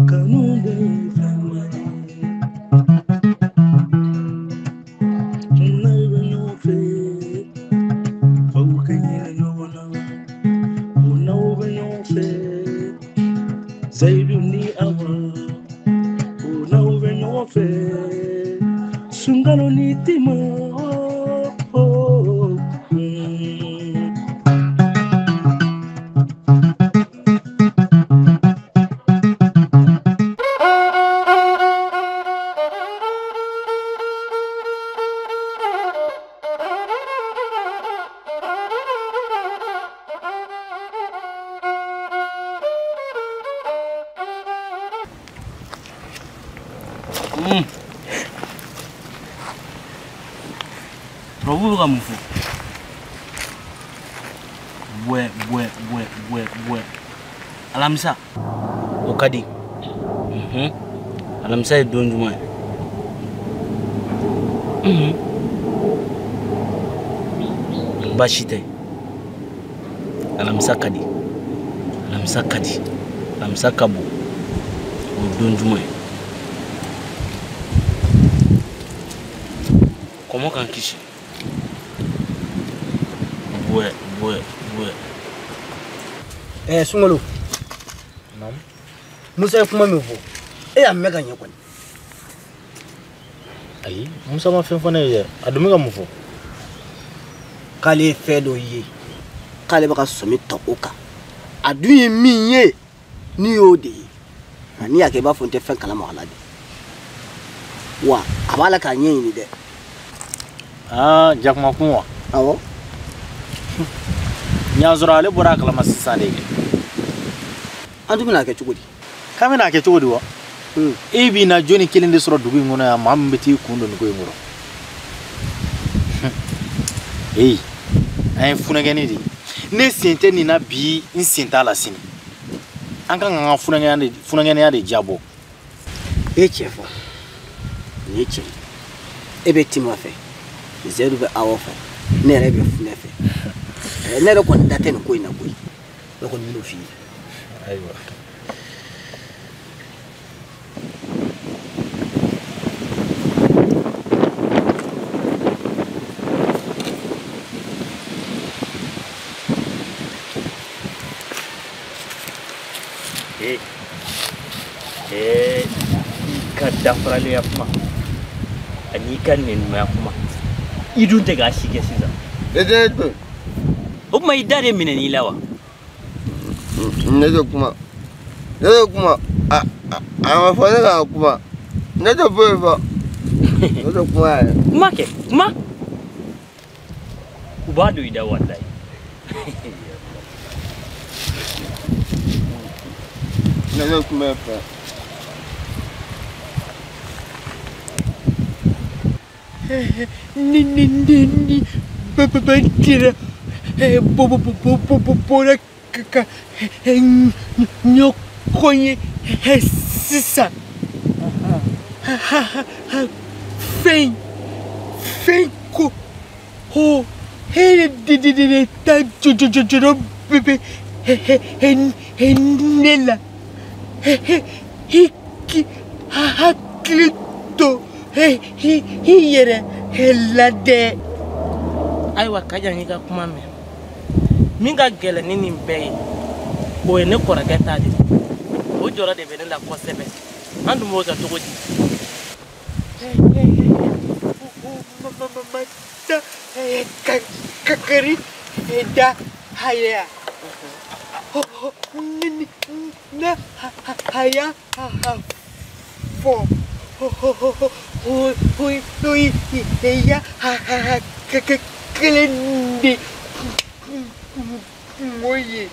Kanu bɛ fɛnba ye. N'aw bɛ ɲɔgɔn fɛ, f'aw ka hinɛ ɲɔgɔn na. Ko n'aw bɛ ɲɔgɔn fɛ, Seyidu ni Awa. Ko n'aw bɛ ɲɔgɔn fɛ, Sunkalo ni Tima. Oh, mm. Tubabu bɛ ka mun fɔ? Buwɛ buwɛ buwɛ buwɛ buwɛ. Alamisa o ka di. Alamisa ye don jumɛn ye? Baasi tɛ. Alamisa ka di. Alamisa ka di. Alamisa ka bon. O ye don jumɛn ye? Kɔmɔ k'an kisi. Buwɛ buwɛ buwɛ. Sunkalo. Musa ye kuma min fɔ, e y'a mɛn ka ɲɛ kɔni. Ayi, Musa ma fɛn fɔ ne ye dɛ. A dun bɛ ka mun fɔ? K'ale ye fɛn dɔ ye, k'ale bɛ ka sɔmi ta o kan. A dun ye min ye, n'i y'o de ye. Nka n'i y'a kɛ i b'a fɔ n tɛ fɛn kalama a la de. Wa a b'a la k'a ɲɛɲini dɛ. Aa, jakuma kun wa? Awɔ. Ɲa sɔrɔ ale bɔra a kalama sisan de kɛ. An dun bɛna a kɛ cogo di? K'an bɛna a kɛ cogo di wa? E b'i na jɔnni kelen de sɔrɔ dugu in kɔnɔ yan, maa min bɛ t'i kun don nin ko in kɔrɔ. Eyi, an ye funɛgɛnni de ye. Ne sen tɛ nin na bi, n sen t'a la sini. An kan k'an ka funɛgɛnniya de jabɔ. E cɛ fɔ, nin ye tiɲɛ ye. E bɛ Tima fɛ, Zeyidu bɛ Awa fɛ, ne yɛrɛ bɛ Funɛ fɛ. Ne yɛrɛ kɔni da tɛ nin ko in na koyi. Ne kɔni bɛn'o f'i ye. Ayiwa. I ka dafaralenya kuma ani i ka nɛnumaya kuma, i dun tɛ k'a si kɛ sisan. Ne tɛ to. O tuma i da de minɛn'i la wa? Ne tɛ kuma. Ne tɛ kuma. A ma fɔ ne ka kuma. Ne tɛ foyi fɔ. Ne tɛ kuma yɛrɛ. Kuma kɛ, kuma. U b'a don i da walayi. Ne tɛ kuma fɛ. Ni ni ni ni ba ba ba dira bo bo bo bo bo bo bɔra ka ɲɔgɔn ye sisan. Fɛn fɛn ko ho e de de de de ta jɔ jɔ jɔ jɔ bɛ bɛ ne la. I k'i hakili to i yɛrɛ la dɛ. Ayiwa Kaja, n y'i ka kuma mɛn. Min ka gɛlɛn ni nin bɛɛ ye, o ye ne kɔrɔkɛ ta de ye. O jɔrɔ de bɛ ne la kosɛbɛ. An dun b'o kɛ cogo di? Kakari da haya. Na haya fɔ. Ya kelen de kungo ye.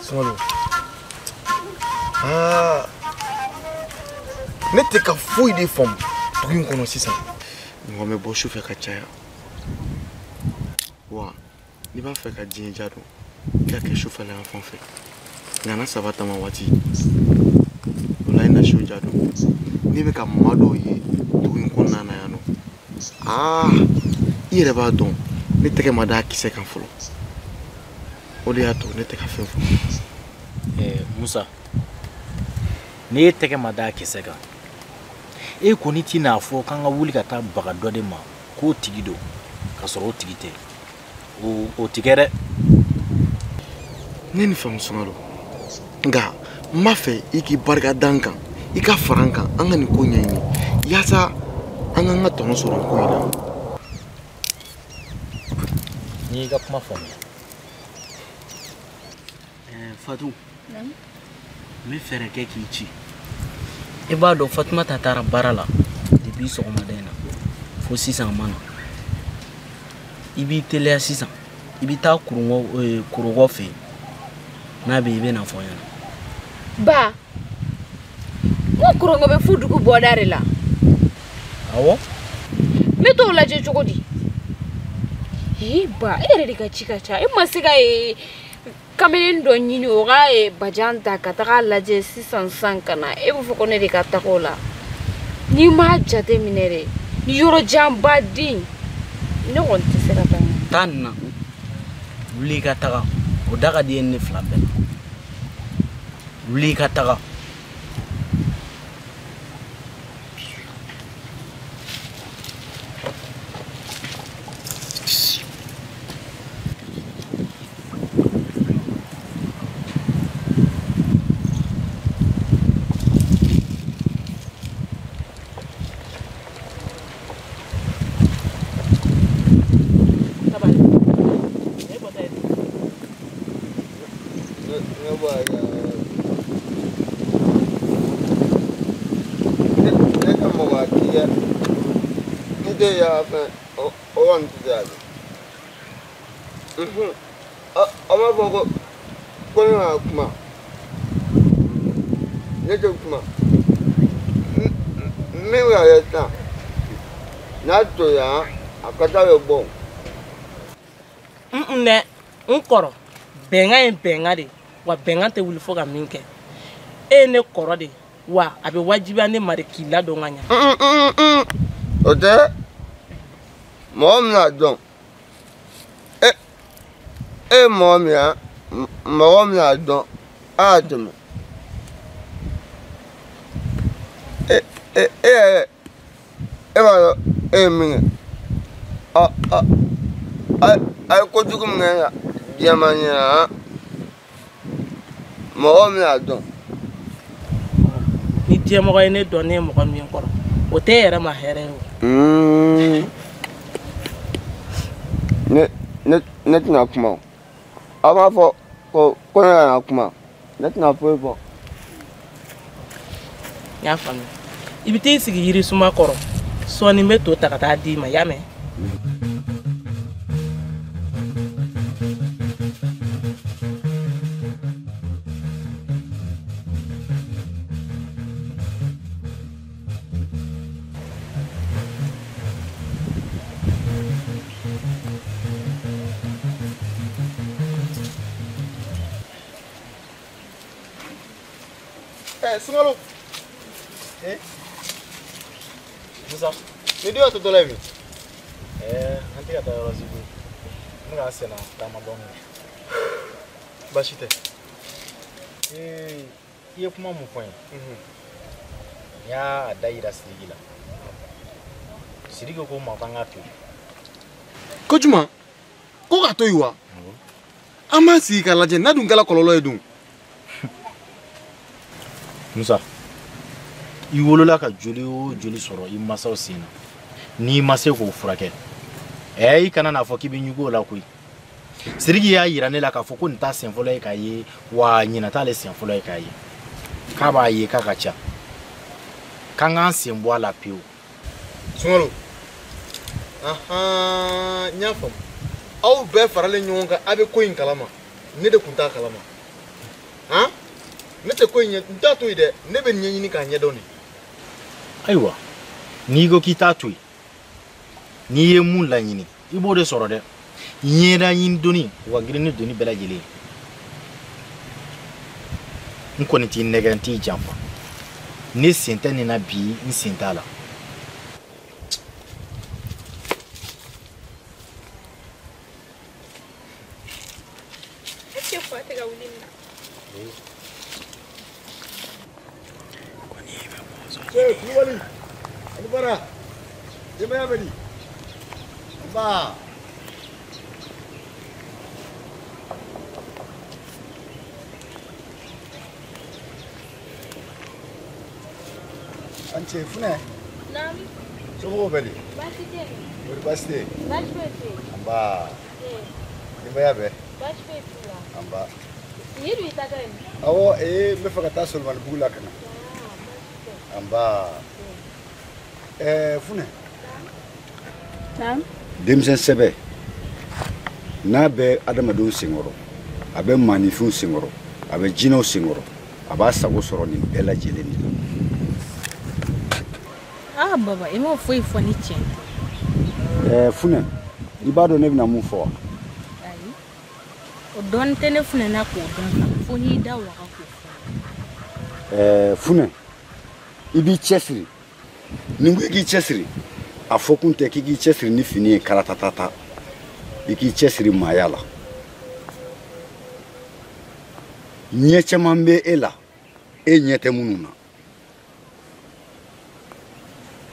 Sunkalo. Aa, ne tɛ ka foyi de faamu dugu in kɔnɔ sisan. Mɔgɔ bɛ bɔ sufɛ ka caya. Wa n'i b'a fɛ ka diɲɛ ja dɔn, i ka kɛ sufɛla yan fan fɛ. Nka saba tama waati. O la i na su ja dɔn. Ne bɛ ka maa dɔw ye dugu in kɔnɔna na yan nɔ. Aa, i yɛrɛ b'a dɔn ne tɛgɛ ma da kisɛ kan fɔlɔ. O de y'a to ne tɛ ka fɛn fɔ. Musa, n'i ye tɛgɛ ma da kisɛ kan, e kɔni ti n'a fɔ k'an ka wuli ka taa baga dɔ de ma k'o tigi don k'a sɔrɔ o tigi tɛ. O ti kɛ dɛ. Ne ni faamu Sunkalo. Nka n b'a fɛ i k'i barika da n kan, i ka fara n kan, an ka nin ko ɲɛɲini yaasa an k'an ka tɔnɔ sɔrɔ ko in na. N'i y'i ka kuma faamuya. Fatou, n bɛ fɛɛrɛ kɛ k'i ci. I b'a dɔn Fatumata taara baara la depuis sɔgɔmada in na fo sisan a ma na. I b'i teliya sisan, i bɛ taa Korokɔ fɛ yen. N'a bɛ yen i bɛ na fɔ n ɲɛna. Ba, n ko Korokɔ bɛ fo dugu bɔda de la. Awɔ. N bɛ t'o lajɛ cogo di? Ee ba, e yɛrɛ de ka ci ka ca. E ma se ka kamalen dɔ ɲini o ka bajan ta ka taga lajɛ sisan sisan ka na. E b'a fɔ ko ne de ka taga o la. N'i m'a jate minɛ dɛ, ni yɔrɔ janba den, ne kɔni tɛ se ka taa. Taa nin na, wuli i ka taga. O da ka di e ni ne fila bɛɛ la. Wuli i ka taga. Aw b'a fɔ ko ne ka kuma, ne tɛ kuma. Min bɛ ka kɛ sisan, n'a tolila a kasa bɛ bɔ. N dɛ, n kɔrɔ, bɛnkan ye bɛnkan de ye, wa bɛnkan tɛ wuli fo ka min kɛ. E ye ne kɔrɔ de ye, wa a bɛ wajibiya ne ma de k'i ladon ka ɲɛ. O tɛ, mɔgɔ min n'a dɔn. E ye mɔgɔ min ye, mɔgɔ min y'a dɔn, a y'a tɛmɛ. E yɛrɛ, e b'a dɔn e ye min kɛ. A ye kojugu min kɛ diɲɛ ma ɲɛna, mɔgɔ min y'a dɔn. Ni diɲɛmɔgɔ ye ne dɔn, ne ye mɔgɔ min kɔrɔ, o tɛ e yɛrɛ ma hɛrɛ ye o. Ne tɛna kuma o. Aw b'a fɔ ko ne kana kuma, ne tɛna foyi fɔ. N y'a faamuya. I bɛ t'i sigi yirisuma kɔrɔ, sɔɔni n bɛ to ta ka taa d'i ma, i y'a mɛn? Sunkalo. Musa, ni den tɛ dɔ la ye bi. An tɛ ka taa yɔrɔ si koyi. N bɛ ka n senna taama dɔɔni. Baasi tɛ. I ye kuma mun fɔ n ye? N y'a da yira Sidiki la. Sidiki ko n ma k'an k'a to yen. Ko juma? Ko k'a to yen wa? An b'an sigi k'a lajɛ n'a dun kɛra kɔlɔlɔ ye dun. Musa, i wolola ka joli o joli sɔrɔ i masaw sen na, n'i ma se k'o furakɛ, i kana n'a fɔ k'i bɛ ɲugu o la koyi. Sidiki y'a yira ne la k'a fɔ ko nin t'a sen fɔlɔ ye k'a ye, wa ɲinan t'ale sen fɔlɔ ye k'a ye. K'a b'a ye k'a ka ca. K'an k'an sen bɔ a la pewu. Sunkalo, n y'a faamu. Aw bɛɛ faralen ɲɔgɔn kan, aw bɛ ko in kalama. Ne de tun t'a kalama. Ne tɛ ko in ɲɛ, n t'a to yen dɛ. Ne bɛ nin ɲɛɲini k'a ɲɛdɔn de. Ayiwa, n'i ko k'i t'a to yen, n'i ye mun laɲini, i b'o de sɔrɔ dɛ. Ɲɛda ɲini doni, o ka girin ni doni bɛɛ lajɛlen ye. N kɔni t'i nɛgɛ, n t'i janfa. Ne sen tɛ nin na bi, n sen t'a la. Est-ce que fa tɛ ka wuli nin na? Cɛ Kulubali, ani baara, denbaya bɛ di? Nba. An cɛ Funɛ. Naamu. Somɔgɔw bɛ di? Baasi tɛ yen. Kɔri baasi tɛ yen? Baasi foyi tɛ yen. Nba. Denbaya bɛɛ? Baasi foyi t'u la. Nba. Nin ye dun i taatɔ ye? Awɔ, n bɛ fɛ ka taa Solomanibugu la ka na. Nba. Funɛ. Naamu. Denmisɛn sɛbɛ n'a bɛ adamadenw senkɔrɔ, a bɛ maaninfinw senkɔrɔ, a bɛ jinɛw senkɔrɔ, a b'a sago sɔrɔ nin bɛɛ lajɛlen de la. Ah baba, i m'o foyi fɔ ni tiɲɛ tɛ. Funɛ, i b'a dɔn ne bɛna mun fɔ wa? Ayi, o dɔɔnin tɛ ne Funɛ na k'o dɔn kan, fo n'i da waga k'o fɔ. Funɛ, i b'i cɛsiri. Ni n ko i k'i cɛsiri, a fɔ kun tɛ k'i k'i cɛsiri ni fini ye karatatata. I k'i cɛsiri maaya la. Ɲɛ caman bɛ e la, e ɲɛ tɛ minnu na.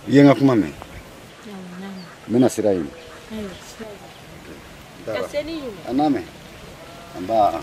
I ye n ka kuma mɛn? N bɛna sira ɲini. Ka se ni ɲuman. A n'a mɛn. Nba.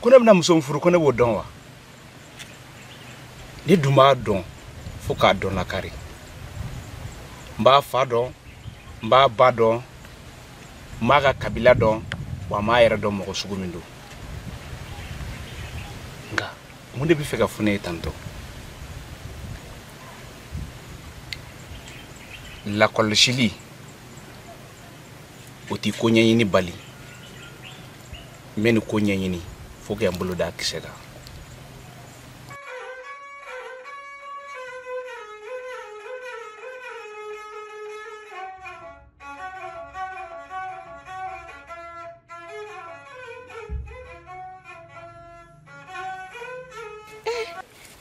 Ko ne bɛna muso min furu, ko ne b'o dɔn wa? Ne dun b'a dɔn fo k'a dɔn lakari. N b'a fa dɔn, n b'a ba dɔn, n b'a ka kabila dɔn, wa n b'a yɛrɛ dɔn mɔgɔ sugu min don. Nka mun de bɛ fɛ ka fɔ ne ye tantɔ? Lakɔlɔsili, o ti ko ɲɛɲini bali. N bɛ nin ko ɲɛɲini fo k'an bolo da kisɛ kan.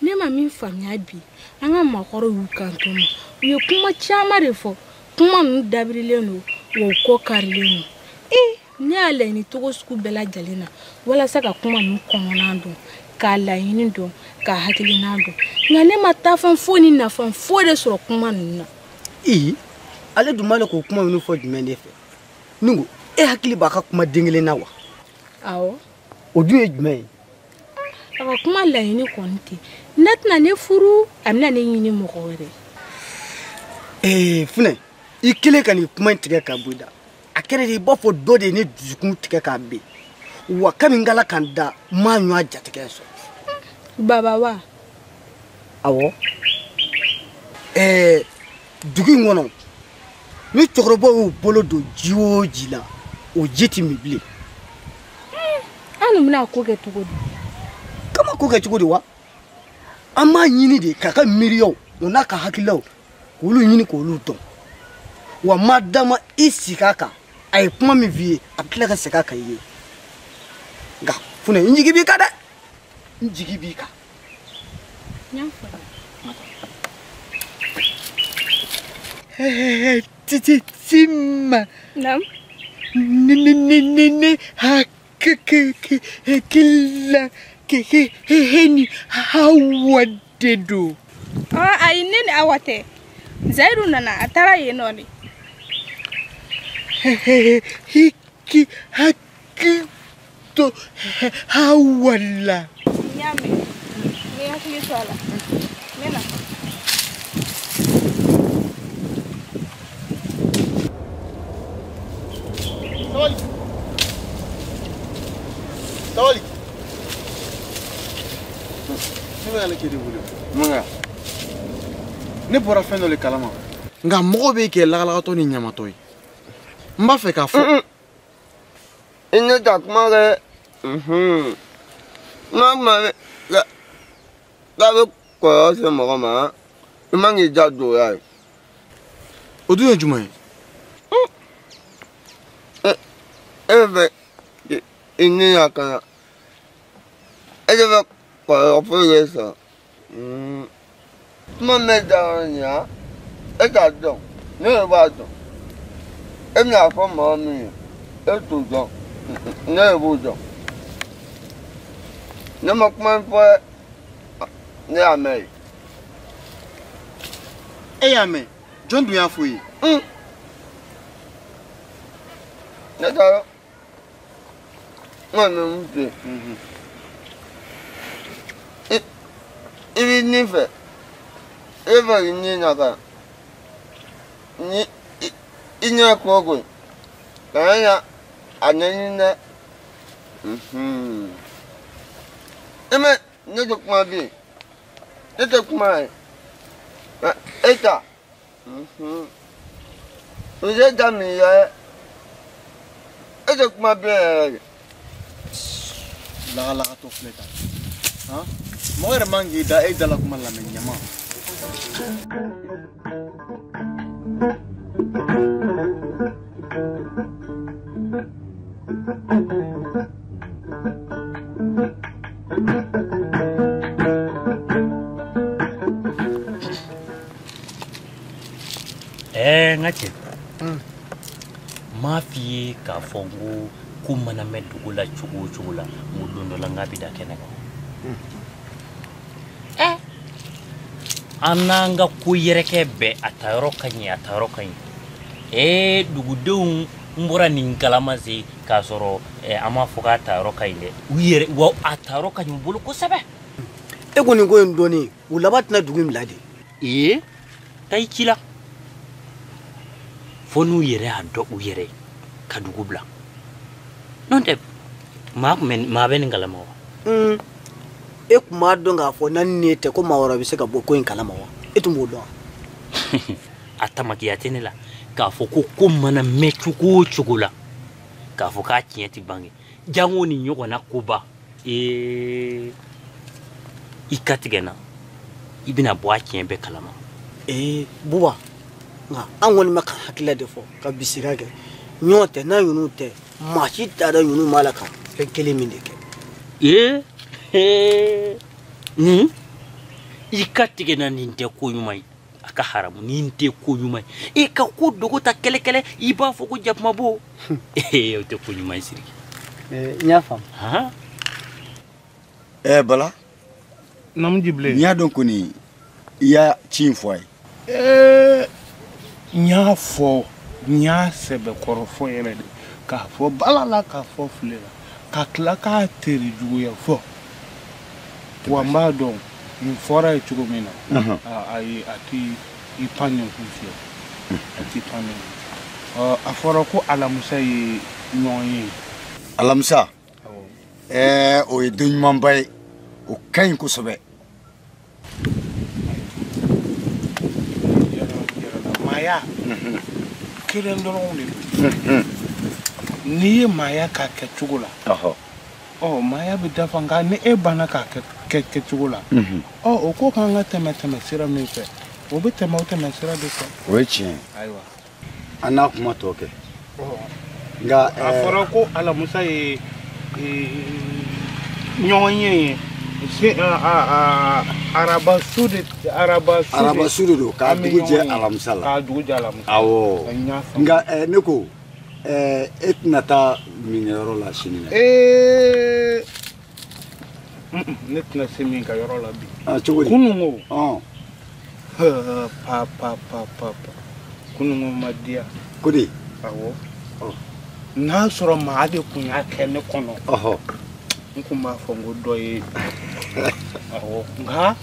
Ne ma min faamuya bi, an ka maakɔrɔw y'u kanto ma. U ye kuma caman de fɔ. Kuma ninnu dabirilen don, wa u kɔ karilen don. Ne y'a laɲini cogo sugu bɛɛ lajɛlen na walasa ka kuma ninnu kɔnɔna dɔn, k'a laɲini dɔn, k'a hakilina dɔn. Nka ne ma taafan foyi ni nafan foyi de sɔrɔ kuma ninnu na. Ee, ale dun b'a la k'o kuma ninnu fɔ jumɛn de fɛ? Ni ko e hakili b'a ka kuma den kelen na wa? Awɔ. O dun ye jumɛn ye? A ka kuma laɲini kɔni tɛ. Ne tɛna ne furu, a bɛna ne ɲini mɔgɔ wɛrɛ. Funɛ, i kɛlen ka nin kuma in tigɛ ka bɔ i da. A kɛra de i b'a fɔ dɔ de ye ne dusukun tigɛ k'a ben. Wa kabi n k'Ala ka n da, n m'a ɲɔgɔn jatigɛ sɔrɔ. Baba wa? Awɔ. Dugu in kɔnɔ, ni cɛkɔrɔbaw y'u bolo don ji o ji la, o ji ti min bilen. An dun bɛna ko kɛ cogo di? Kama ko kɛ cogo di wa? An b'a ɲini de k'a ka miiriyaw, o n'a ka hakililaw, k'olu ɲini k'olu dɔn. Wa ma dama i sigi a kan, a ye kuma min f'i ye, a bɛ tila ka segin a kan i ye. Nka Funɛ, n jigi b'i kan dɛ. N jigi b'i kan. N y'a faamu. Tima. Naam. Ne ne ne ne ne ha ke ke ke ke la ke ke he ni Awa de don. Ayi, ne ni Awa tɛ. Zayidu nana, a taara yen nɔ de. I k'i hakili to Awa la. N y'a mɛn. N bɛ hakili to a la. N bɛ na. Sabali. Sabali. Ne bɛ ale kɛ de wele. Mun kɛ? Ne bɔra fɛn dɔ de kalama. Nka mɔgɔ bɛ kɛ lagalagatɔ ni ɲamatɔ ye. N b'a fɛ k'a fɔ. I ne ta kuma kɛ. N'a kuma k'a bɛ kɔlɔlɔ se mɔgɔ ma, i man k'i da don o la ye. O dun ye jumɛn ye? E bɛ fɛ i ni lakana. E tɛ fɛ kɔlɔlɔ foyi k'e sɔrɔ. Kuma min bɛ da yɔrɔ nin na, e t'a dɔn, ne yɛrɛ b'a dɔn. E bɛna fɔ mɔgɔ min ye, e t'o dɔn, ne yɛrɛ b'o dɔn. Ne ma kuma in fɔ ne y'a mɛn ye. E y'a mɛn? Jɔn dun y'a fɔ i ye? Ne t'a dɔn. N kɔni bɛ mun f'i ye. I b'i ni fɛ. E bɛ fɛ k'i ni lakana. Ni i ɲɛ ko ko kana na a ɲɛɲini dɛ. E mɛ ne tɛ kuma bilen. Ne tɛ kuma yɛrɛ. Nka e ta. O tɛ daminɛ yɛrɛ. E tɛ kuma bilen yɛrɛ de. Lagalagatɔ filɛ tan. Han? Mɔgɔ yɛrɛ man k'i da e da la kuma lamɛn ɲama. N ka cɛ, n m'a f'i ye k'a fɔ n ko mana mɛn dugu la cogo o cogo la, n ko don dɔ la n k'a bɛ da kɛnɛ kan. An n'an ka ko yɛrɛkɛ bɛɛ a ta yɔrɔ ka ɲi, a ta yɔrɔ ka ɲi. Dugudenw n bɔra nin kalama se k'a sɔrɔ an m'a fɔ k'a ta yɔrɔ ka ɲi dɛ. U yɛrɛ wa a ta yɔrɔ ka ɲi u bolo kosɛbɛ. E kɔni ko in dɔɔnin, u laban tɛna dugu in bila de. Ee, taa i ci la. Fo n'u yɛrɛ y'a dɔn u yɛrɛ ye ka dugu bila. N'o tɛ maa kun bɛ maa bɛ nin kalama wa? E kun b'a dɔn k'a fɔ n'an ni tɛ ko maa wɛrɛ bɛ se ka bɔ ko in kalama wa? E tun b'o dɔn wa? A tamakiya tɛ ne la k'a fɔ ko mana mɛn cogo o cogo la k'a fɔ k'a tiɲɛ tɛ bange. Jango ni ɲɔgɔnna koba. I ka tigɛ n na. I bɛna bɔ a tiɲɛ bɛɛ kalama. Buba, nka an kɔni bɛ ka hakilila de fɔ ka bisiga kɛ. Ɲɔgɔn tɛ n'a ɲunu tɛ maa si t'a dɔn ɲunu b'a la ka fɛn kelen min de kɛ. Nin i ka tigɛ na nin tɛ ko ɲuman ye. A ka haramu nin tɛ ko ɲuman ye. E ka ko dogo ta kɛlɛ kɛlɛ i b'a fɔ ko jakumabo. O tɛ ko ɲuman ye Sidiki. N y'a faamu. Bala. Naamu Jibilen. N y'a dɔn kɔni i y'a ci in fɔ a ye. N y'a fɔ, n y'a sɛbɛkɔrɔ fɔ yɛrɛ de k'a fɔ bala la k'a fɔ file la ka tila k'a teri juguya fɔ. Wa n b'a dɔn nin fɔra ye cogo min na, ayi a ti i pan nin kun fiyɛ, a ti pan nin kun. A fɔra ko alamisa ye ɲɔgɔn ye. Alamisa? O ye don ɲumanba ye, o ka ɲi kosɛbɛ. Maaya kelen dɔrɔn de don. N'i ye maaya k'a kɛ cogo la, maaya bɛ dafa, nka ni e banna k'a kɛ kɛcogo la, o ko k'an ka tɛmɛ sira min fɛ, o bɛ tɛmɛ o tɛmɛ sira de fɛ. O ye tiɲɛ ye. Ayiwa. An n'a kuma tɔ kɛ. Nka a fɔra ko alamisa ye ɲɔgɔn ye. Araba su de araba su de don k'a dugu jɛ alamisa la. K'a dugu jɛ alamisa. Awɔ. Nka ne ko e tɛna taa minkɛyɔrɔ la sini dɛ. Ne tɛna se min ka yɔrɔ la bi. Cogo di? Kununko. Pa pa pa pa pa. Kununko ma diya. Ko di? Awɔ. N'a sɔrɔ maa de kun y'a kɛ ne kɔnɔ, n kun b'a fɔ n ko dɔ ye. Awɔ, nka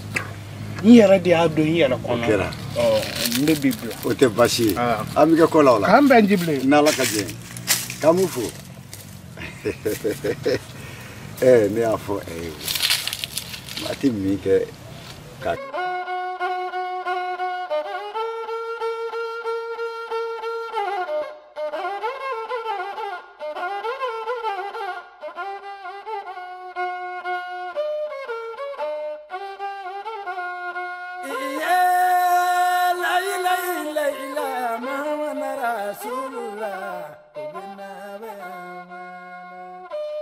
n yɛrɛ de y'a don n yɛrɛ kɔnɔ. O kɛra. Ɔ, n bɛ b'i bila. O tɛ baasi ye. An bɛ kɛ kɔ la o la. K'an bɛn Jibilen. N'Ala ka jɛ ye. K'an b'u fo. Ɛɛ ne y'a fɔ ɛ ye o. Maa tɛ min kɛ ka. La ilaha illallah Muhammad Rasulullah.